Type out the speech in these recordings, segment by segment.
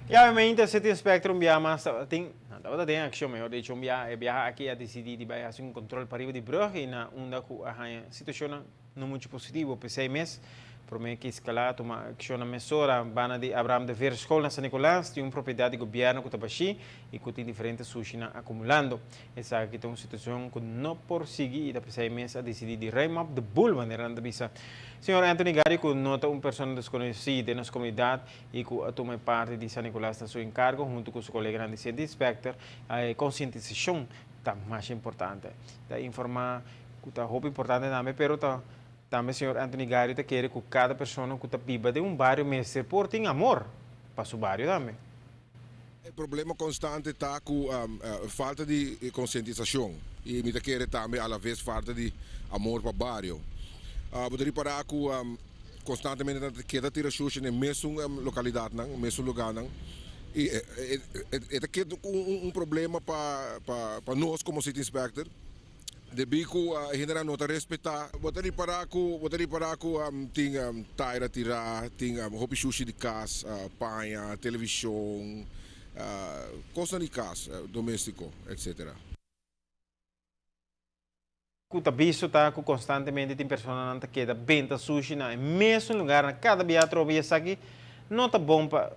Y obviamente City Inspector un biaha mas tabatin, no tabata den accion mehor dicho, un biaha e biaha aki a dicidi di bay haci un control pariba di brug y na unda cu a haya situacionnan no mucho positivo. P'esey mes prome cu escala a tuma accionnan mesora. Banda di Abraham de Veer School na San Nicolas tin un propiedad di gobierno cu ta bashi y cu tin diferente sushinan acumulando. Esaki ta un situacion cu no por sigui y ta p'esey mes a dicidi di ruim op de boel manera nan ta bisa. Señor Anthony Gary cu no ta un persona desconoci den nos comunidad y cu a tuma e parti di San Nicolas na su encargo hunto cu su coleganan di City Inspector, e concientisacion ta masha importante. Ta informa cu ta hopi importante tambe, pero ta tambe señor Anthony Gary ta kere cu cada persona cu ta biba den un bario mester por tin amor pa su bario tambe. E problema constante ta cu falta di concientisacion y mi ta kere tambe a la vez falta di amor pa bario. Bo ta ripara cu constantemente nan ta keda tira shushi na e mesun localidadnan, mesun lugarnan y e ta keda un problema pa nos como city inspector. Debí ku e hendenan no ta respetá. Bo ta ripará ku bo ta ripará ku tin taira tirá, tin hopi shushi di kas, paña, televishon, kosnan di kas, doméstiko, etcétera. Ku ta bisto ta ku konstantemente tin personanan ta keda benta sushi na e mesun lugarnan kada bia atrobe i esaki no ta bon pa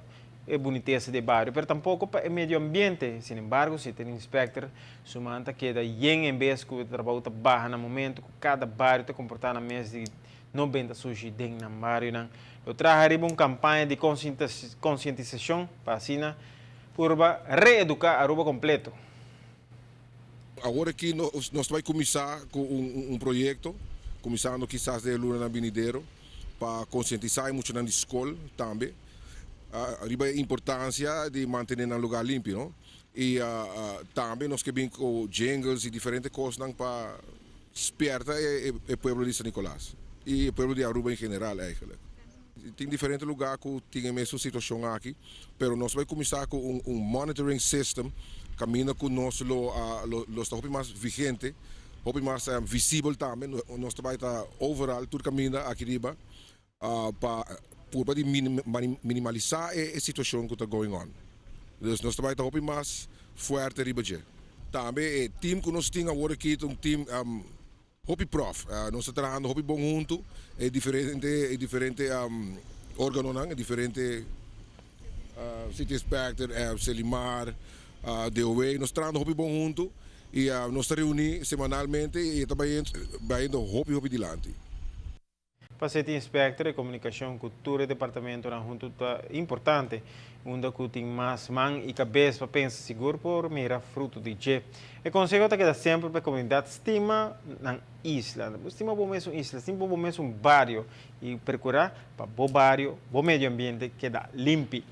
e bunitesa di e bario, pero tampoko pa e medio ambiente. Sin embargo, si tin inspector, su man ta keda yen en bes ku e trabou ta baha na momento ku kada bario ta komportá nan mes di no benta sushi den nan barionan. Lo traha riba un kampaña di konsientisashon pa asina purba reeduká Aruba kompleto. Awor aki nos ta bai kuminsá ku un proyekto, kuminsando kisas den e lunanan binidero, pa konsientisá e muchanan di skol tambe riba e importansia di mantené nan lugá limpi, no? I tambe nos ke bin ku jingles i diferente kosnan pa spierta e pueblo di San Nicolas i e pueblo di Aruba en general eigenlijk. Tin diferente lugá ku tin e mesun situashon aki, pero nos bai kuminsá ku un monitoring system kaminda ku nos lo lo sta hopi mas vigente, hopi mas visibel tambe. Nos ta bai ta overal tur kaminda aki riba pa purba di minimalisá e situashon ku ta going on. Dus nos ta bai ta hopi mas fuerte riba dje. Tambe e team ku nos tin awor aki ta un team hopi prof. Nos ta trahando hopi bon huntu, e diferente e diferente organonan, e diferente City Inspector, Selimar, DOW. Nos ta trahando hopi bon huntu y nos ta reuni semanalmente y e ta bayendo hopi hopi dilanti. Pa City Inspector e comunicacion cu tur e departamentonan hunto ta importante, unda cu tin mas man y cabes pa pensa sigur por mira fruto di dje. E conseho ta keda semper pa e comunidad stima nan isla. Bo stima bo mesun isla, stima bo mesun bario y percura pa bo bario, bo medio ambiente keda limpi.